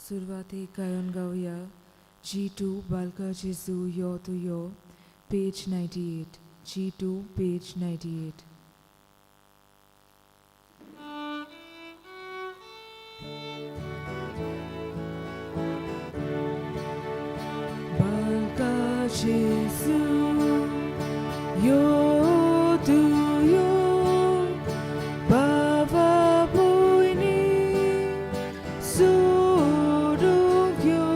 सुरवातेक गायन गावया G2 बालका जेजू यो तूं यो, पेज 98. G2 page 98. बालका जेजू यो तूं यो, बाबा भुंयनी सोडूंक यो,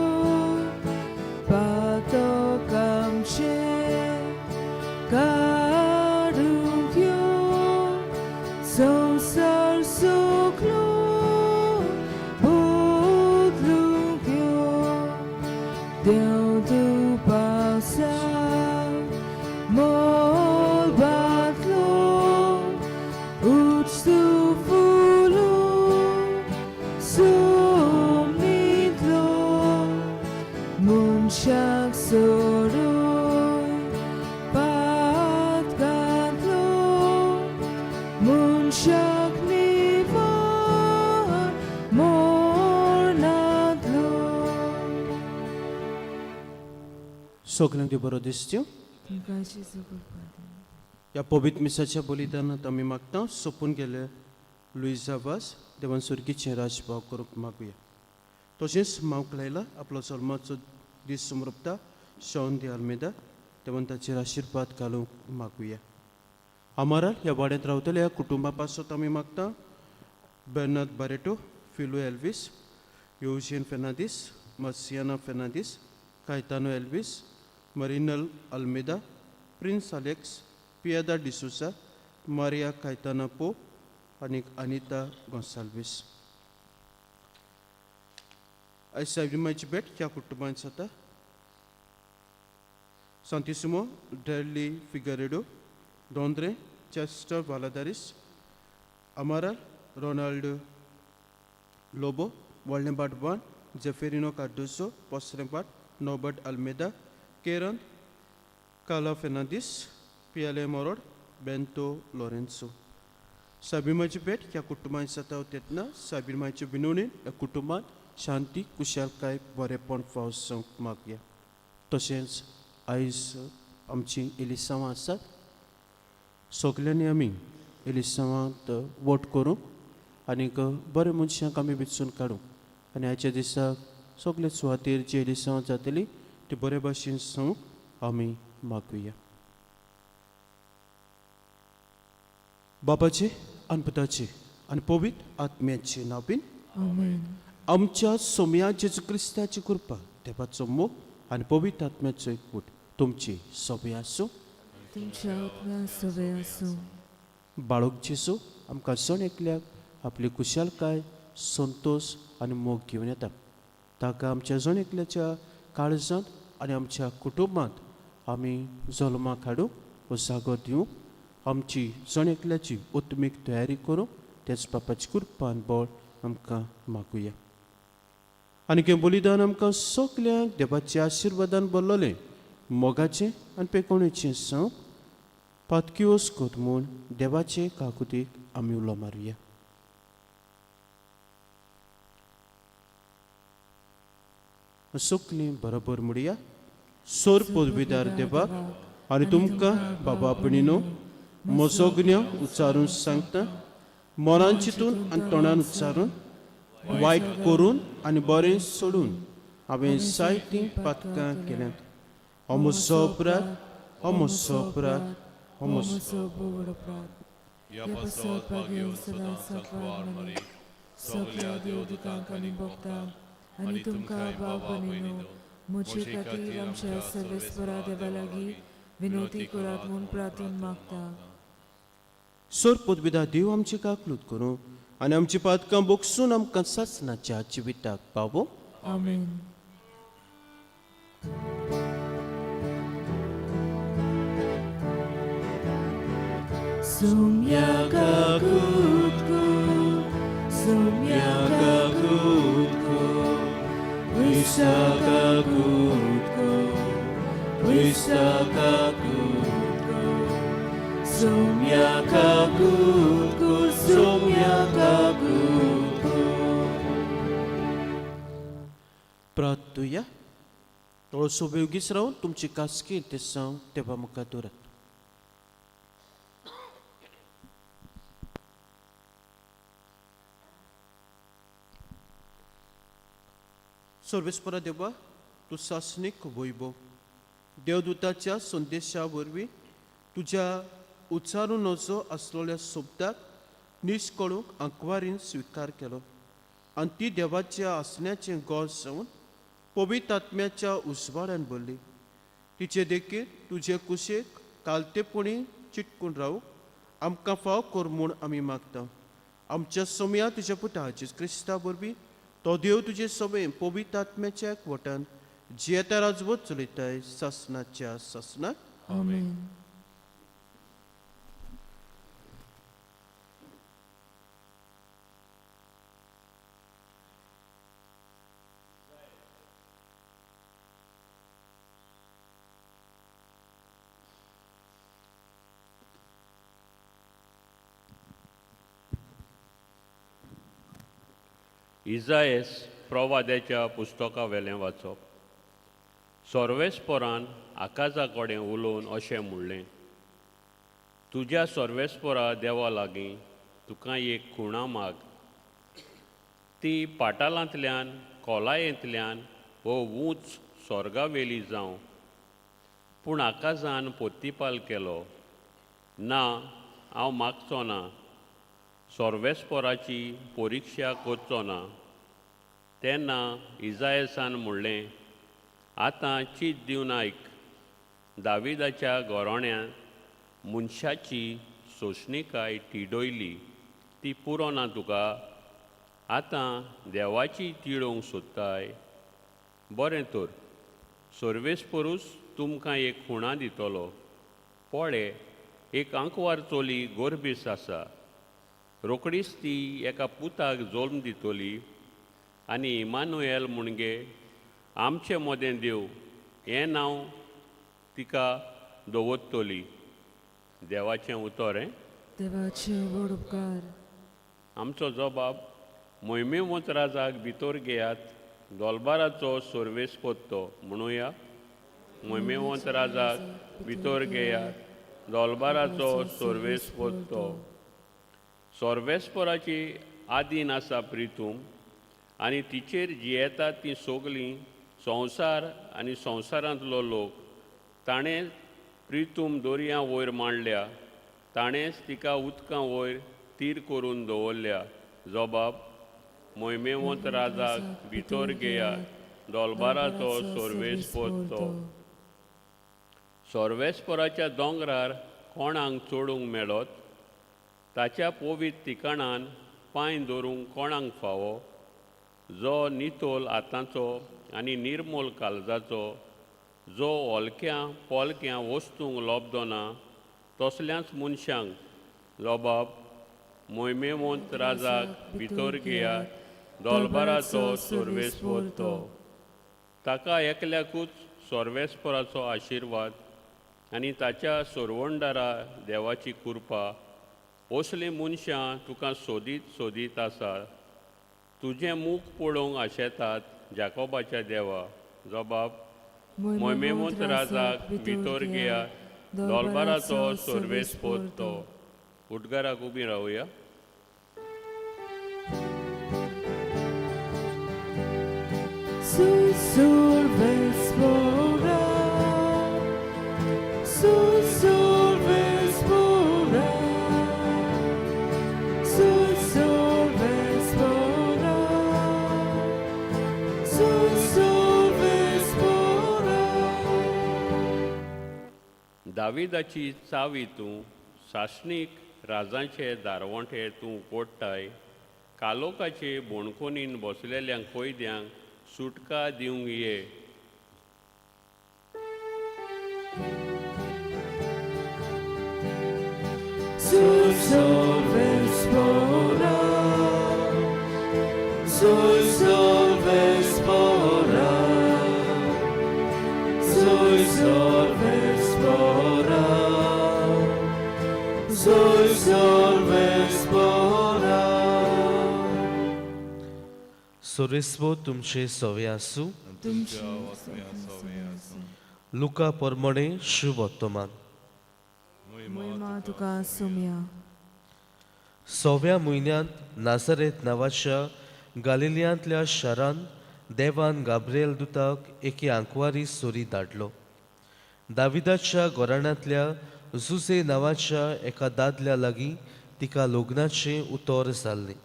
पातक आमचें काडूंक यो, संवसार सगळो बदलूंक यो, देंव तूं पावसा मळबांतलो, उंच तूं फुलूं जमनींतलो, मनशाक सोडय पातकांतलो, मनशाक निवार मरणांतलो. सगल्यांक देव बरो दिसच्यो. तुमकां जेजू कृपा दीवं. ह्या पवित्र मिसाच्या बलिदानांत आमी मागता सोंपून गेले लुईजा वास देवान सुर्गीचें राजभाव करूंक मागुया. तशेंच मावक लायला आपलो जल्माचो दीस समर्पता शॉन दी आल्मेदा, देवान ताचेर आशिर्वाद घालूंक मागुया. आमाराल ह्या वाड्यांत रावतल्या कुटुंबा पासत आमी मागता बेर्नाद बारेटो, फिलू एल्वीस, योजीन फेर्नांदीस, मसियाना फेर्नांदीस, कायतानो एल्वीस, मरिनल आल्मेदा, प्रिन्स अलेक्स, पियादा डिसोसा, मारिया कायताना पोप आनी अनिता गोन्साल्वीस. आयज सायबीण भेट ह्या कुटुंबांत जाता: सांतिसिमो, डेर्ली फिगरेडो, दोंद्रे, चेस्टर वालादारीस, अमाराल, रोनाल्ड लोबो, व्हडलें बाटवान, जेफेरिनो कार्डोसो, पोसरेंपाट, नॉबर्ट आल्मेदा, केरन काला फेर्नांदीस, पियाले मोरोड, बेंतो लॉरेन्सो. सायबीण भेट ह्या कुटुंबांत जाता तेन्ना सायबीण मायचे विनवणेन ह्या कुटुंबांत शांती, कुशालकाय, बरेपण फावो जावंक मागया. तशेंच आयज आमचीं एलिसांवां आसात. सगल्यांनी आमी एलिसांवांत वोट करूंक आनीक बरे मनशांक आमी वेंचून काडूंक आनी आयच्या दिसा सगळे सुवातेर जी एलिसांवां जातली ती बरे भाशेन जावंक आमी मागुया. बाबाचे आनी पुताचे आनी पवित्र आत्म्याचे नांवान. आमेन. आमच्या सोमया जेजू क्रिस्ताची कृपा, देवाचो मोग आनी पवित्र आत्म्याचो एकवट तुमची सगळी आसूं. तुमच्या आत्म्या सवे आसूं. बाळक जेजू आमकां जण एकल्याक आपली कुशालकाय, संतोश आनी मोग घेवन येता. ताका आमच्या जण एकल्याच्या काळजांत आनी आमच्या कुटुंबांत आमी जल्माक हाडूंक हो जागो दिवंक, आमची जण एकल्याची उत्मीक तयारी करूंक तेच बापाची कृपान बळ आमकां मागुया. आनी हें बलिदान आमकां सगल्यांक देवाच्या आशिर्वादान भरलेलें, मोगाचें आनी पेकोणेचें जावंक पातकिवस कोत म्हूण देवाचे काकुतीक आमी उलो मारुया. सगलीं बरोबर म्हणया: सोर पदवीदार देवाक आनी तुमकां बाबा भयणीनो, म्हजो गुन्यांव उच्चारून सांगता. मनान चिंतून आनी तोंडान उच्चारून, वायट करून आनी बरें सोडून हांवें जायतीं पातकां केल्यांत. हो म्हजो अपराध, हो म्हजो अपराध, हो म्हजो म्हजो भोव अपराध. ह्या पासत भागेवन सदां सांकवार मरी, सगल्या देवदूतांक आनी भक्तांक आनी तुमकां भाव भयणीनो, म्हजे खातीर आमच्या सर्वेस्परा देवा लागीं विनवती करात म्हूण प्रार्थून मागता. सोर पदविदा देव आमची काकलूत करूं आनी आमची पातकां बोगसून आमकां सासणाच्या जिविताक पावो. आमेन. Sumya kakutku, sumya kakutku, wisa kakutku, wisa kakutku, sumya kakutku, sumya kakutku. प्रार्थुया. थोडोसो वेगीच रावन तुमची कासकी तेसांव देवा मुखार दवरात. सर्वेस्परा देवा, तूं सासणीक वैभव देवदूताच्या संदेशा वरवीं तुज्या उच्चारून नजो आसलेल्या शब्दाक नीस कळूंक आंकवारीन स्विकार केलो आनी ती देवाच्या आसण्याचें गोज जावन पवित्र आत्म्याच्या उजवाडान भरली. तिचे देखीर तुजे कुशेक कालतेपणी चिटकून रावूंक आमकां फाव कर म्हूण आमी मागता. आमच्या सोम्या तुज्या पुता जेजू क्रिस्ता वरवीं तो देव तुजे सभेन पवित्र आत्म्याच्या एकवटान जियेता राजवत चलयताय सासनाच्या सासनाक. आमेन. इजायस प्रवाद्याच्या पुस्तका वेलें वाचप. सर्वेस्परान आकाजा कडेन उलोवन अशें म्हणलें, तुज्या सर्वेस्परा देवा लागीं तुका एक खुणा माग, ती पाटालांतल्यान खोलायेंतल्यान वो ऊंच स्वर्गावेली जावं. पूण आकाजान पोत्तीपाल केलो, ना हांव मागचो ना, सर्वेस्पराची परिक्षा करचो ना. तेन्ना इजायसान म्हणलें, आतां चीत दिवन आयक, दाविदाच्या घोराण्यान मनशाची सोंसणीकाय तिडयली ती पुरो ना तुका, आतां देवाची तिडोवंक सोदताय. बरें तर सर्वेस्परूच तुमकां एक खुणा दितलो, पळे एक आंकवार चली गोरबीस आसा, रोखडीच ती एका पुताक जल्म दितली आनी इमानुएल म्हणगे आमचे मदें देव हें नांव तिका दवरतली. देवाचें उतर हें. देवाचे व्हड उपकार. आमचो जबाब मोहिमेवंत राजाक भितर घेयात, दोलबाराचो सर्वेस पत्तो म्हणुया. मोहिमेवंत राजाक भितर घेयात, दोलबाराचो सर्वेस पत्तो. सर्वेस्पराची आदीन आसा प्रितूम आनी तिचेर जियेतात तीं सगलीं संवसार आनी संवसारांतलो लोक. ताणें प्रितूम दर्या वयर मांडल्या, ताणेंच तिका उदकां वयर तीर करून दवरल्या. जबाब मोहिमेवंत राजाक भितर घेयात, दोलबाराचो सर्वेस पत्तो. सर्वेस्पराच्या दोंगरार कोणाक चडूंक मेळत, ताच्या पवित्र ठिकाणान पांय दवरूंक कोणाक फावो, जो नितोल हातांचो आनी निर्मोल काळजाचो, जो ओलक्या पोलक्या वस्तूंक लोबदना तसल्याच मनशांक. जबाब मोहिमेवंत राजाक भितर घेयात, दोलबाराचो सर्वेस पत्तो. ताका एकल्याकूच सर्वेस्पराचो आशिर्वाद आनी ताच्या सोरवंडारा देवाची कृपा. असलीं मनशां तुका सोदीत सोदीत आसा, तुजें मूख पळोवंक आशेतात जाकोबाच्या देवा. जबाब मोहिमेवंत राजाक भितर घेयात, दोलबाराचो सर्वेस पत्तो. उटगाराक उबी रावया. Su solvespora, su solvespora, su solvespora. दाविदाची चावी तूं सासणीक राजांचे दारवंटे तूं उकोडटाय, कालोकाचे बोणकोनीन बसलेल्या कैद्यांक सुटका दिवंक ये. Su solvespora, su solvespora, su solvespora, su solvespora. सर्वेस्पर तुमचे सवे आसूं. तुमची आत्म्या सवें आसूं. लुका परमणे शुभोत्तमान. महिमा तुका सोम्या. सव्या म्हयन्यांत नाझरेत नांवाच्या गालिलियांतल्या शारान देवान गाब्रिएल दुताक एके आंकवारी सुरी धाडलो. दाविदाच्या घराण्यांतल्या जुजे नांवाच्या एका दादल्या लागीं तिका लग्नाचें उतर जाल्लें.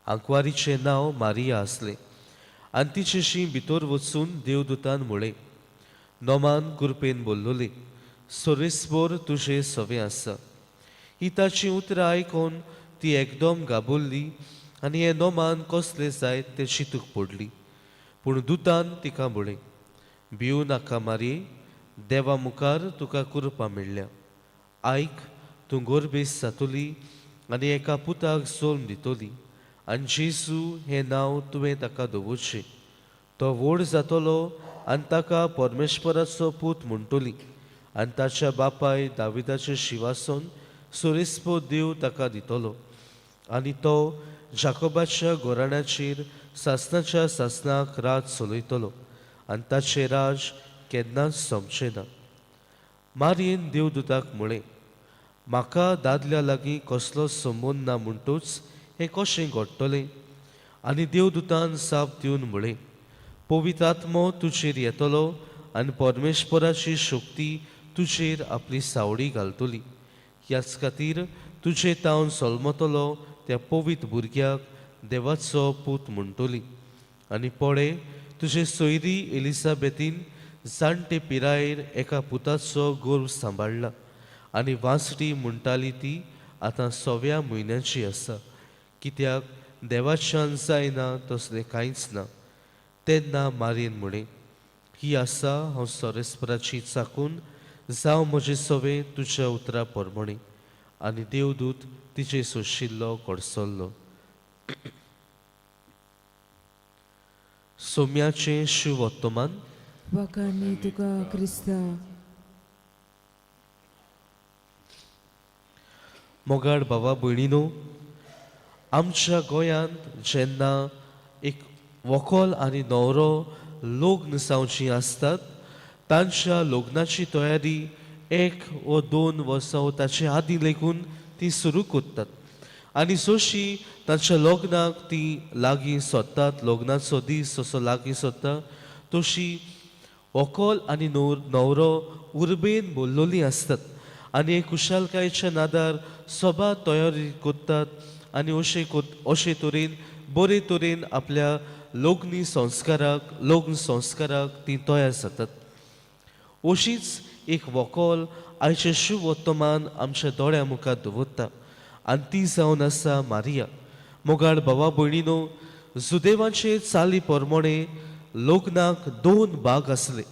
आंकवारीचें नांव मारिया आसलें आनी तिचेशी भितर वचून देवदूतान म्हळें, नोमान कुरपेन बोल्लोली, सोरेस्पोर तुजें सवें आसा. ही ताचीं उतरां आयकून ती एकदम गाबोल्ली आनी हें नोमान कसलें जायत तें चिंतूंक पडली. पूण दुतान तिका म्हळें, भिवू नाका मारये, देवा मुखार तुका कुरपा मेळ्ळ्या. आयक, तूं गोरबेस जातली आनी एका पुताक जल्म दितली आनी जेजू हें नांव तुवें ताका दवरचें. तो व्हड जातलो आनी ताका परमेश्वराचो पूत म्हणटली आनी ताच्या बापाय दाविदाचें शिवासन सोरेस्पो देव ताका दितलो आनी तो जाकोबाच्या घराण्याचेर सासनाच्या सासनाक राज चलयतलो आनी ताचें राज केन्नाच सोंपचें ना. मारयेन देवदूताक म्हळें, म्हाका दादल्या लागीं कसलोच संबंद ना म्हणटूच हें कशें घडटलें? आनी देवदूतान जाप दिवन म्हळें, पवित्र आत्मो तुजेर येतलो आनी परमेश्वराची शक्ती तुजेर आपली सावडी घालतली. ह्याच खातीर तुजे तावन सलमतलो त्या पवित्र भुरग्याक देवाचो पूत म्हणटली. आनी पळय, तुजे सोयरी एलिसाबेतीन जाणटे पिरायेर एका पुताचो गर्व सांबाळ्ळा आनी वांसडी म्हणटाली ती आतां सव्या म्हयन्याची आसा, कित्याक देवाच्यान जायना तसलें कांयच ना. तेन्ना मारयेन म्हळें, ही आसा हांव सोरेस्पराची चाकून, जावं म्हजें सवें तुज्या उतरा प्रमाणें. आनी देवदूत तिचे सोशिल्लो कडसल्लो. सोम्याचें शिवोत्तमान. वाखाणणी तुका क्रिस्ता. मोगाळ भावा भयणीनो, आमच्या गोंयांत जेन्ना एक व्हंकल आनी न्हवरो लग्न जावचीं आसतात, तांच्या लग्नाची तयारी 1 व 2 वर्सां व ताचे आदीं लेगून ती सुरू करतात आनी जशी तांच्या लग्नाक ती लागीं सोदतात, लग्नाचो दीस जसो लागीं सोदता तशी व्हंकल आनी न्हवरो उर्बेन बोल्लोलीं आसतात आनी एक खुशालकायेच्या नादार सभा तयारी करतात आनी अशे तरेन बरे तरेन आपल्या लग्नी संस्काराक लग्न संस्काराक ती तयार जातात. अशीच एक व्हंकल आयचें शुभोत्तमान आमच्या दोळ्या मुखार दवरता आनी ती जावन आसा मारिया. मोगाळ भावा भयणीनो, जुदेवाचे चाली प्रमाणे लग्नाक 2 भाग आसले.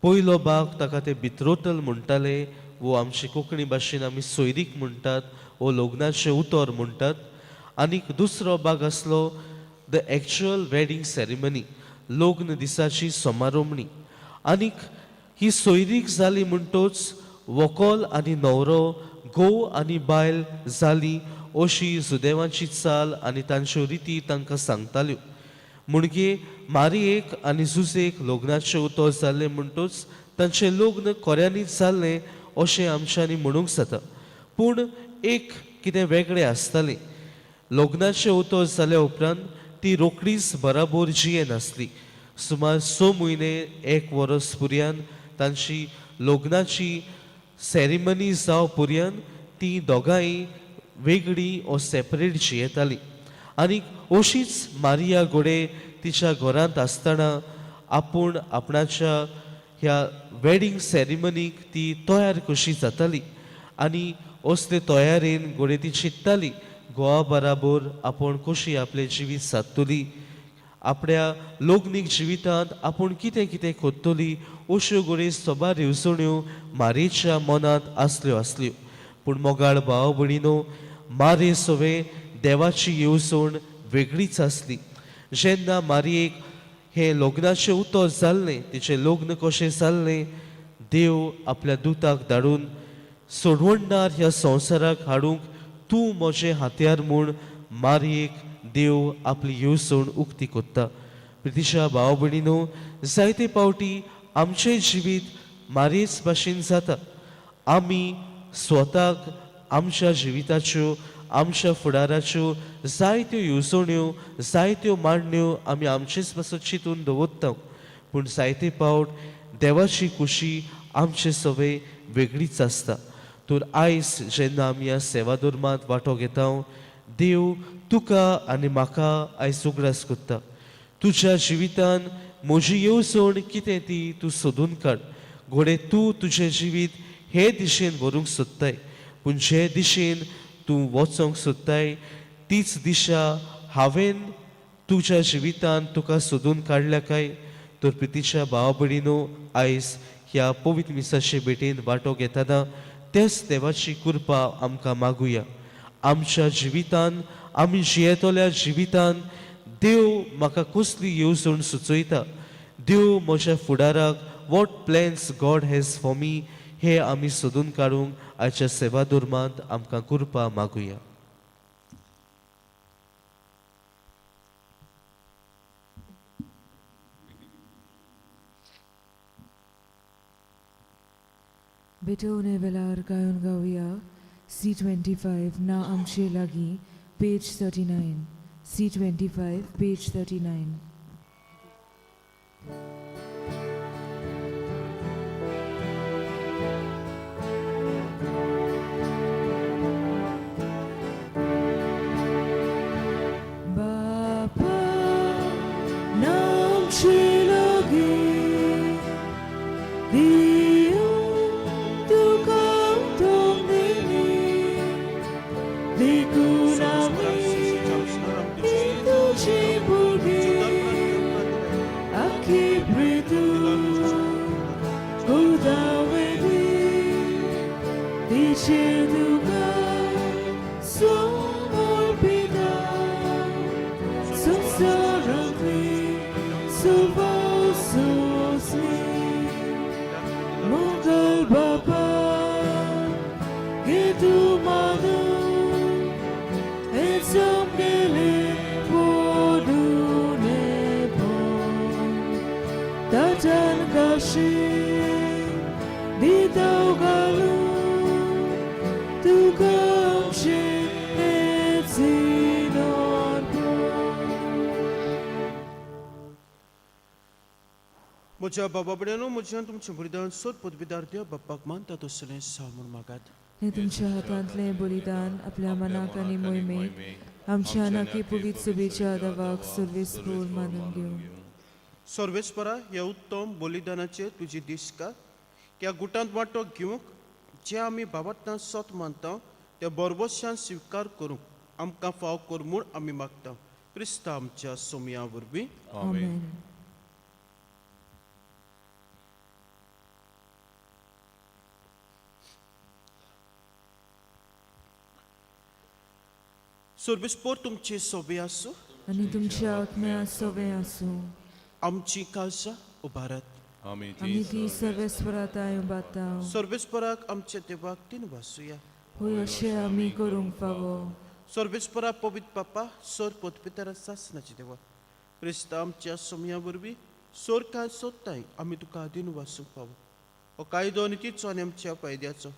पयलो भाग ताका ते बित्रोतल म्हणटाले वो आमचे कोंकणी भाशेन आमी सोयरीक म्हणटात वो लग्नाचें उतर म्हणटात. आनीक दुसरो भाग आसलो the actual wedding ceremony, लग्न दिसाची समारोमणी. आनीक ही सोयरीक जाली म्हणटोच व्हंकल आनी न्हवरो, घोव आनी बायल जाली अशी जुदेवांची चाल आनी तांच्यो रिती तांकां सांगताल्यो. म्हणगे मारयेक आनी जुजेक लग्नाचें उतर जाल्लें म्हणटूच तांचें लग्न खोऱ्यांनीच जाल्लें अशें आमच्यांनी म्हणूंक जाता. पूण एक कितें वेगळें आसतालें, लग्नाचें उतर जाल्या उपरांत ती रोखडीच बराबर जियेनासली. सुमार 6 म्हयने 1 वर्स पुर्यान तांची लग्नाची सेरेमनी जावं पुर्यान ती दोगांय वेगळी ओ सेपरेट जियेताली. आनी अशीच मारिया घोडे तिच्या घरांत आसतना आपूण आपणाच्या ह्या वेडींग सेरेमनीक ती तयार कशी जाताली आनी असले तयारेन घोडे ती चिंत्ताली घोवा बराबर आपूण कशी आपलें जिवीत सादतली, आपल्या लग्नीक जिवितांत आपूण कितें कितें करतली, अश्यो घोडे सबार येवजण्यो मारयेच्या मनांत आसल्यो आसल्यो. पूण मोगाळ भाव भयणीनो, मारये सवें देवाची येवजण वेगळीच आसली. जेन्ना मारयेक हें लग्नाचें उतर जाल्लें, तिचें लग्न कशें जाल्लें, देव आपल्या दुताक धाडून सोडवणदार ह्या संवसाराक हाडूंक तूं म्हजें हातयार म्हूण मारयेक देव आपली येवजण उक्ती करता. प्रितीच्या भाव भयणीनो, जायते पावटी आमचें जिवीत मारयेच भाशेन जाता. आमी स्वताक आमच्या जिविताच्यो, आमच्या फुडाराच्यो जायत्यो येवजण्यो, जायत्यो मांडण्यो आमी आमचेच पासत चिंतून दवरता, पूण जायते पावट देवाची खुशी आमचे सवय वेगळीच आसता. तर आयज जेन्ना आमी ह्या सेवा धर्मांत वांटो घेता, देव तुका आनी म्हाका आयज उगडास करता. तुज्या जिवितान म्हजी येवजण कितें ती तूं सोदून काड. घोडे तूं तुजें जिवीत हे दिशेन व्हरूंक सोदताय, पूण जे दिशेन तूं वचोंक सोदताय तीच दिशा हांवें तुज्या जिवितान तुका सोदून काडल्या काय? तर प्रितीच्या भाव भयणीनो, आयज ह्या पवित्र मिसाचे भेटेन वांटो घेतना तेच देवाची कृपा आमकां मागुया. आमच्या जिवितान, आमी जियेतल्या जिवितान देव म्हाका कसली येवजण सुचयता, देव म्हज्या फुडाराक what plans God has for me हे आमी सोदून काडूंक आयच्या सेवा धर्मांत आमकां कृपा मागुया. भेटवणे वेळार गायन गावया C25 ना आमचे लागीं, पेज 39. C25, page 39. बापा ना आमचे लागीं, दिवं तुका तोंडणी, देखून आमी तुजी भुरगीं, आखी प्रीतू गोदावरी तिचेर तुका समर्पिता, संवसारांतली सुवासोसली. मोगल बापा घे तूं मानून, हें सामकेलें पडून ताच्यान काशी दिताव घालून तुका आमचें हें अर्पण. म्हज्या बाबा भयणीनो, म्हज्यान तुमचें बलिदान सोद पदवीदार देव बाप्पाक मानता तसलें जावं म्हूण मागात. हें तुमच्या हातांतलें बलिदान आपल्या मनाक आनी मोहिमेक आमच्या नाकी पवित्र सभेच्या देवाक सर्वेस्पोर मानून घेवं. सर्वेस्परा, ह्या उत्तम बलिदानाचेर तुजी दिसका ह्या गुटांत वांटो घेवंक जे आमी बाबांतल्यान सत मानता ते बरबशान स्विकार करूंक आमकां फाव कर म्हूण आमी मागता, क्रिस्ता आमच्या सोमया वरवीं. आमेन. सर्वेस्पोर तुमचे सोबे आसूं. आनी तुमच्या आत्म्या सोबे आसूं. आमची काळजां उबारात. आमी आमी ती सर्वेस्पराताय उबारता. सर्वेस्पराक आमच्या देवाक तीन वासूया. होय, अशें आमी करूंक फावो. सर्वेस्परा, पवित्र बापा, सोर पोतपितर सासनाचे देवा, क्रिस्ता आमच्या सोमया वरवीं सोर कांय सोदताय आमी तुका दिन वासूंक फावो. हो कायदो आनी तिचो आनी आमच्या फायद्याचो.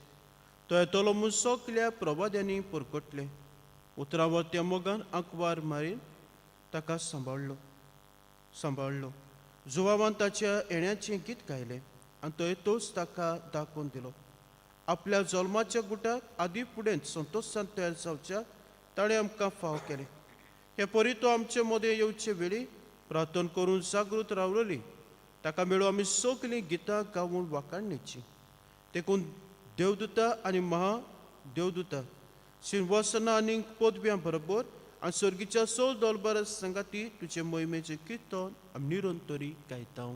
तो येतलो म्हूण सगल्या प्रवाद्यांनी परगटलें. उतरां त्या मोगान आंकवार मारीन ताका सांबाळ्ळो सांबाळ्ळो. जुवावान ताच्या येण्याचें गीत गायलें आनी तो तोच ताका दाखोवन दिलो. आपल्या जल्माच्या गुटाक आदी फुडें संतोशान तयार जावच्या ताणें आमकां फाव केलें. हे परी तो आमचे मदें येवचे वेळी प्रार्थना करून जागृत रावलेली ताका मेळूं आमी सगलीं गितां गावून वाखाणणेची. देखून देवदूता आनी महा देवदूता शिंवासना आनी पदव्यां बरोबर आनी सर्गीच्या सोल दोलबार सांगाती तुजे मोहिमेचें किर्तन आमी निरंतरी गायता.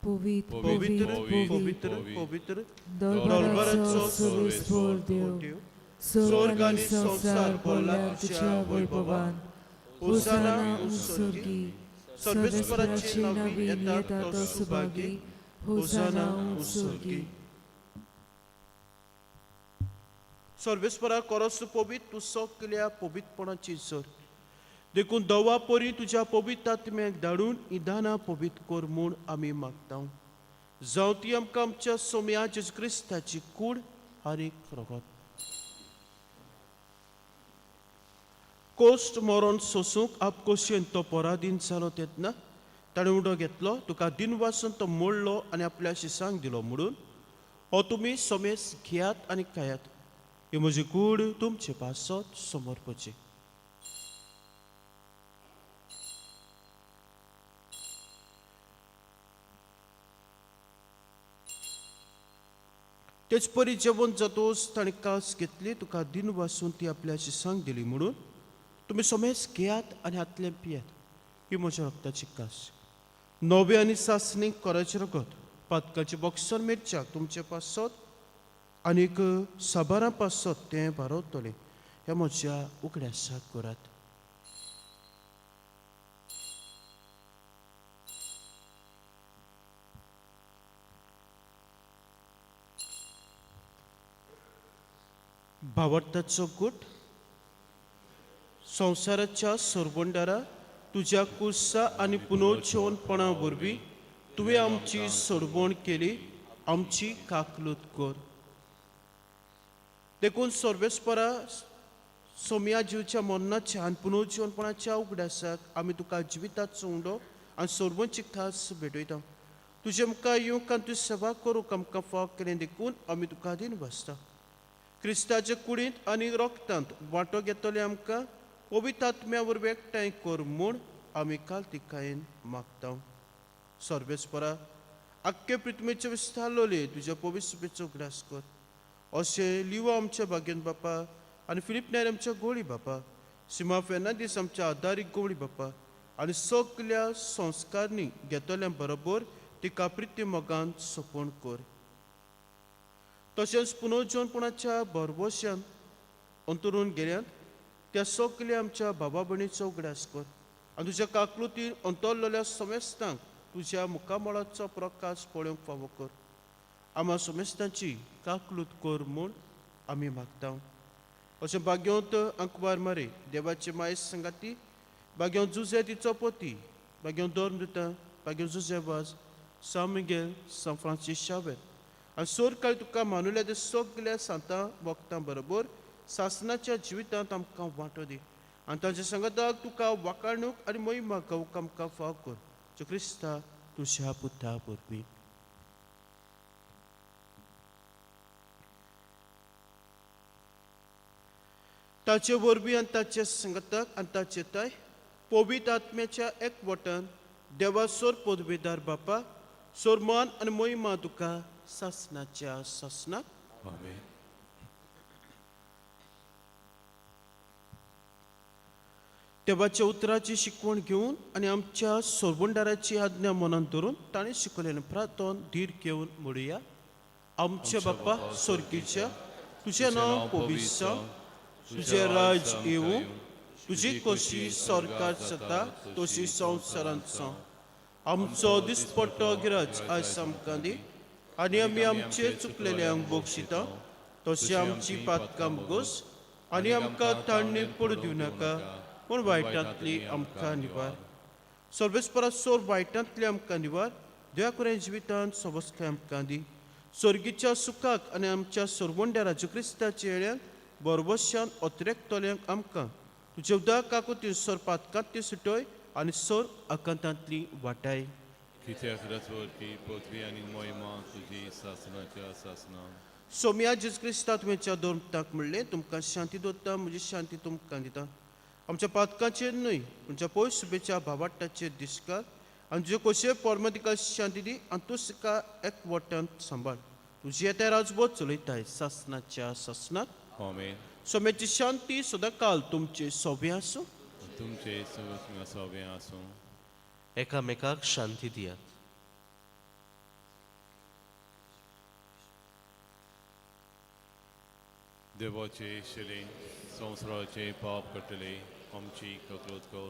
पवित्र, पवित्र, पवित्र, पवित्र, पवित्र, दरबाराचो सर्वेस्पोर देव, स्वर्ग आनी संवसार भरला तुज्या वैभवान. होसाना उत्सर्गी. सर्वेस्पराचे नवीन येता तो सुभागी. होसाना उत्सर्गी. सर्वेस्परा, करस पवित्र, तूं सगल्या पवित्रपणाची जर. देखून दवा परी तुज्या पवित्र आत्म्याक धाडून इदानां पवित्र कर म्हूण आमी मागता. जावं ती आमकां आमच्या सोम्या जेजू क्रिस्ताची कूड आनी रगत. कोश्ट मरण सोसूंक आपकोशेन तो पराधीन जालो तेन्ना ताणें उडो घेतलो, तुका दिनवासून तो मोडलो आनी आपल्या शिसांक दिलो म्हणून हो तुमी सोमेस घेयात आनी खायात. ही म्हजी कूड तुमचे पासत समर्पची. तेच परी जेवण जातोच ताणें कास घेतली, तुका दिनवासून ती आपल्या शिसांक दिली म्हणून तुमी सोमेस घेयात आनी हातलें पियात. ही म्हज्या रक्ताची कास, नवे आनी सासणी कोराचें रगत, पातकाचें बॉक्सर मिरच्याक तुमचे पासत आनीक साबारां पासत तें बारवतलें. ह्या म्हज्या उगडासाक करात. भावार्थाचो गूट. संवसाराच्या सोरबंडारा तुज्या कुर्सा आनी पुनर्जीवनपणा वरवीं तुवें आमची सोडवण केली, आमची काकलूत कर. देखून सर्वेस्परा सोम्या जिवच्या मरणाच्या आनी पुनर्जीवनपणाच्या उगडासाक आमी तुका जिविताचो उंडो आनी सोरवणची खास भेटयता. तुजे मुखार येवंक आनी तुजी सेवा करूंक आमकां फाव केलें देखून आमी तुका दीन बसता. क्रिस्ताचे कुडींत आनी रक्तांत वांटो घेतले आमकां पवित्र आत्म्या वरवीं एकठांय कर म्हूण आमी कालतिकायेन मागता. सर्वेस्परा आख्खे पृथ्वीचे विस्तारलोले तुज्या पवित्र सुपेचो उगडास कर. अशें लिवो आमच्या भाग्यन बापा आनी फिलीप नायर आमच्या गोळी बापा, सिमा फेर्नांदीस आमच्या आदारीक गोवळी बापा आनी सगल्या संस्कारणी घेतल्या बरोबर तिका प्रिती मोगान सोंपण कर. तशेंच पुनर्जीवनपणाच्या भरवश्यान अंतरून गेल्यात त्या सगल्या आमच्या बाबा भयणीचो उगडास कर आनी तुज्या काकलुतीन अंतरलेल्या समेस्तांक तुज्या मुखामळाचो प्रकाश पळोवंक फावो कर. आमा समेस्तांची काकलूत कर म्हूण आमी मागता. अशें भाग्यवंत अंकवार मारे देवाचे माये संगाती, भाग्यवंत जुजे तिचो पती, भाग्यवंत धर्म दिता, भाग्यवंत जुजे वाज, सान मिगेल, सान फ्रांसीस शावेर आनी सोरकाळ तुका मानुल्या ते सगल्या सांतां वखदां बरोबर सासनाच्या जिवितांत आमकां वांटो दी आनी तांच्या संगताक तुका वाकाणूक आनी महिमा गावूंक आमकां फाव कर. जो क्रिस्ता तुज्या पुता वरवीं. ताचे वरवीं आनी ताचे संगताक आनी ताचे ताय पवित्र आत्म्याच्या एकवटान देवासोर पदवेदार बापा सोरमान आनी महिमा तुका सासनाच्या सासनाक. आमेन. देवाच्या उतराची शिकवण घेवन आनी आमच्या सोरबंडाराची आज्ञा मनांत धरून ताणें शिकयलें प्रार्थन धीर घेवन म्हणुया. आमच्या बाप्पा स्वर्गीच्या, तुजें नांव पवित्र जावं, तुजें राज येवूं, तुजी खोशी सरकार जाता तशी संवसारांत जावं. आमचो दिसपट्टो गिराज आयज आमकां दी आनी आमी आमचे चुकलेल्यांक बक्षिता तशी आमची पातकां बोगस आनी आमकां ताळणी पडूं दिवं नाका पूण वायटांतली आमकां निवार. सर्वेस्परा सोर वायटांतली आमकां निवार, देवा कुरें जिवितांत सवस्काय आमकां दी. स्वर्गीच्या सुखाक आनी आमच्या सोरवंड्या राजू क्रिस्ताच्या येळ्यान बरवश्यान अतिरेकतल्यांक आमकां तुजे उदक काकुती सोर पातकांतली सुटय आनी सोर आकांतांतली वाटाय. कित्याक रचवरती पृथ्वी आनी महिमा तुजी सासनाच्या सासना. सोम्या जेजू क्रिस्ता तुवेंच्या दोन म्हणलें, तुमकां शांती दवरता, म्हजी शांती तुमकां दिता. आमच्या पातकांचेर न्हय तुमच्या पयस सुबेच्या भावाट्टाचेर दिसकार आनी तुजे खोशये पोरमतिका शांती दी आनी तूं तिका एकवटांत सांबाळ. तुजी येता राजबोध चलयताय सासनाच्या सासनाक. आमेन. सोम्याची शांती सदांकाल तुमचे सोबे आसूं. तुमचे सोबे आसूं. एकामेकाक शांती दियात. देवाचे शिले संवसाराचे पाप कटले आमची ककलूत कर.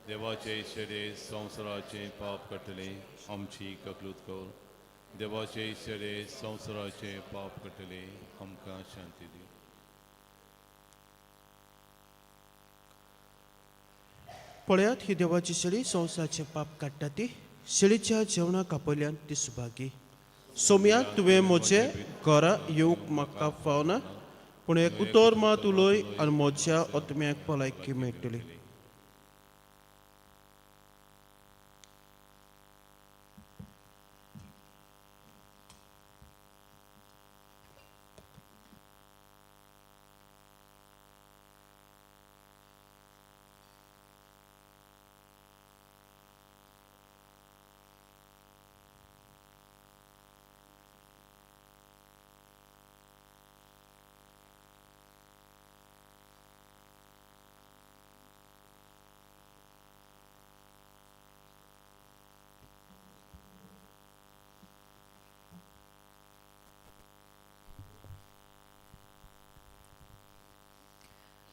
देवाचे शिले संवसाराचे पाप कटले आमची ककलूत कर. देवाचे शिले संवसाराचे पाप कटले आमकां शांती दी. पळयात ही देवाची शेळी संवसाराचें पाप काडटा ती शेळीच्या जेवणा कापयल्यान ती सुभागी. सोम्या तुवें म्हजे घरा येवंक म्हाका फावना, पूण एक उतर मात उलय आनी म्हज्या आत्म्याक भलायकी मेळटली.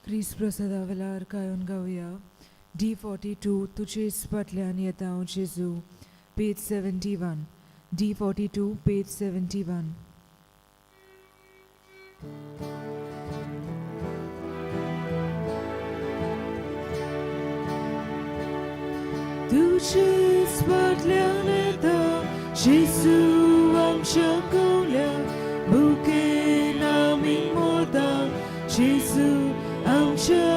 क्रिस्त प्रसादा वेळार गायोन गावया D42 तुजेच फाटल्यान येता हांव जेजू, पेज 71. D42 page 71. तुजेच फाटल्यान येता जेजू आमच्या कवल्या, भुकेन आमी मोता जेजू आमच्या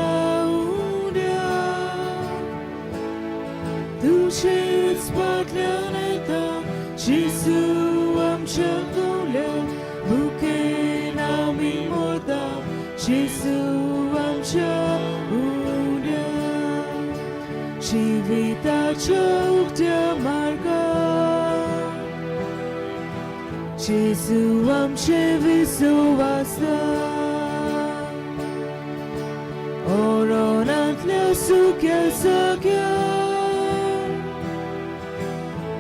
उड्या. तुजेच फाटल्यान येता जेजू आमच्या कवल्या, भुकेन आमी मोता जेजू आमच्या उड्या. जिविताच्या उक्त्या मार्गार जेजू आमचे विश्वासा, ओरोनांतल्या सुक्या जाग्यार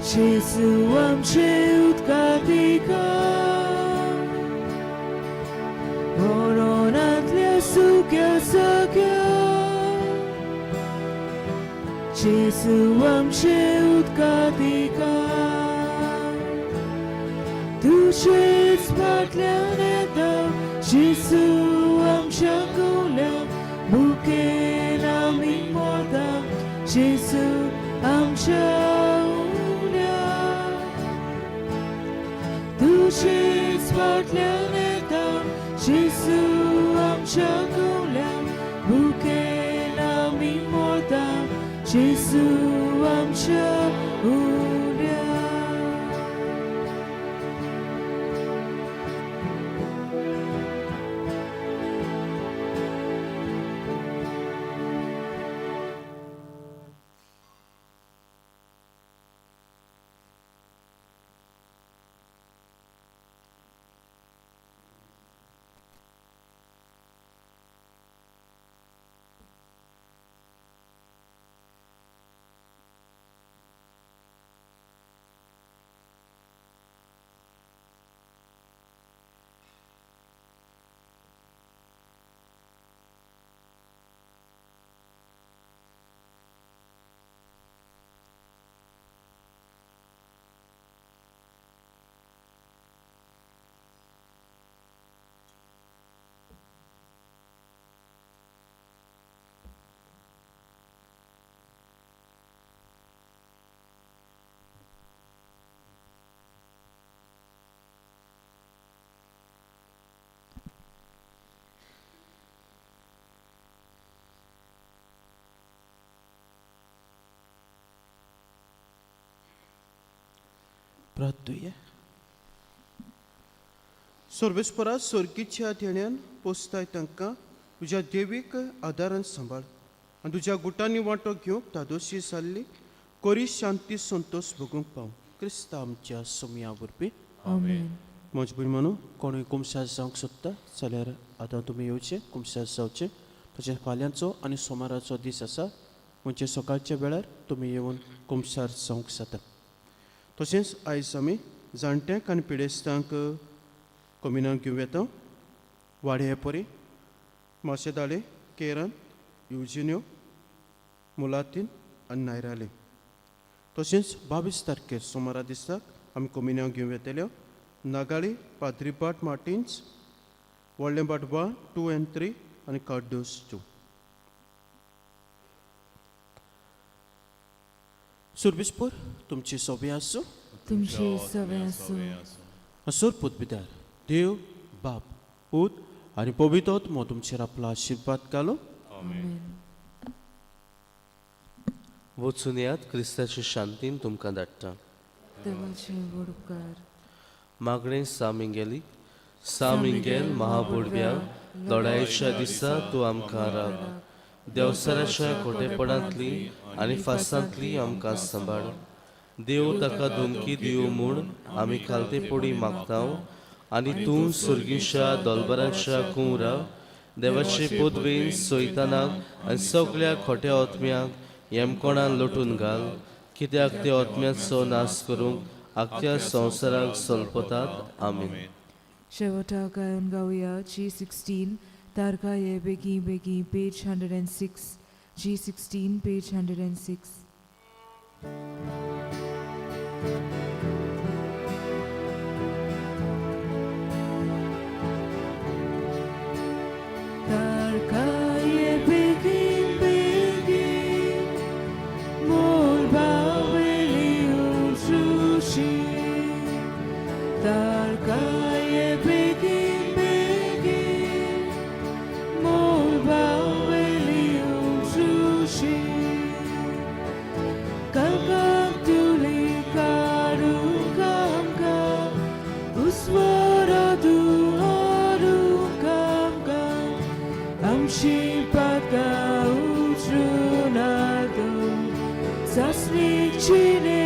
जेजू आमचे उदकाधिकार. ओरोनांतल्या सुक्या जाग्यार जेजू आमचे उदकाधिकार. तुजेच फाटल्यान येता जेजू आमच्या कवल्या, भुकेन आमी मोता जेजू आमच्या उण्या. तुजेच फाटल्यान येता जेजू आमच्या कवल्या, भुकेन आमी मोता जेजू आमच्या उण्या. प्रार्थुया. सर्वेस्परा सर्गीच्या देण्यान पोसताय तांकां तुज्या देवीक आदारान सांबाळ आनी तुज्या गुटांनी वांटो घेवंक धादोशी जाल्ली कोरी शांती संतोश भोगूंक पाव क्रिस्ता आमच्या सोमया वरवीं. आमेन. म्हजे भयण म्हणून कोणूय कुमसार जावंक सोदता जाल्यार आतां तुमी येवचें कुमसार जावचें. तशेंच फाल्यांचो आनी सोमाराचो दीस आसा म्हणजे सकाळच्या वेळार तुमी येवन कुमसार जावंक जाता. तशेंच आयज आमी जाणट्यांक आनी पिडेस्तांक कमिनाक घेवं येता. वाडे परी माशेदाळे, केरन, युजिन्यो, मुलातीन आनी नायराले. तशेंच 22 तारखेर सोमारा दिसाक आमी कमिन्यांक घेवं येतल्यो नागाळी, पाद्रीपाट मार्टिन्स, व्हडलें 1, 2 आनी 3 आनी कार्डोस 2. सुरबीसपूर तुमची सोबी आसूं. तुमचे सवे आसूं. असोर पुतबिदार देव बाप पूत आनी पवित्र आत्मो तुमचेर आपलो आशिर्वाद घालो. आमेन. वचून यात, क्रिस्ताचे शांतीन तुमकां धाडटा. देवाचे व्हड उपकार. मागणें सा मिंगेली. सा मिंगेल महाबोडव्या, लढायेच्या दिसा तूं आमकां राख. देवसराच्या खोटेपणांतली आनी फासांतली आमकां सांबाळ. देव ताका धमकी दिवं म्हूण आमी खालतेपणी मागता आनी तूं सुर्गीच्या दोलबराच्या कुंवरा देवाचे पदवेन सोयतानाक आनी सगळ्या खोट्या ओतम्यांक येमकोणान लोटून घाल, कित्याक ते ओतम्याचो नाश करूंक आख्ख्या संवसाराक सल्पतात. आमीन. शेवटाक गायन गावया G16, तारका ये बेगी बेगी, page 106. G16, page 106. तारका ये बेगीन बेगीन मोर बावली उचुशी. तारकाये बेगीन बेगीन मोर बावली उचुशी. कलकम तुली काडू कामका उस्वर दुहारू कामका आमची पाका उचलून सासणीची.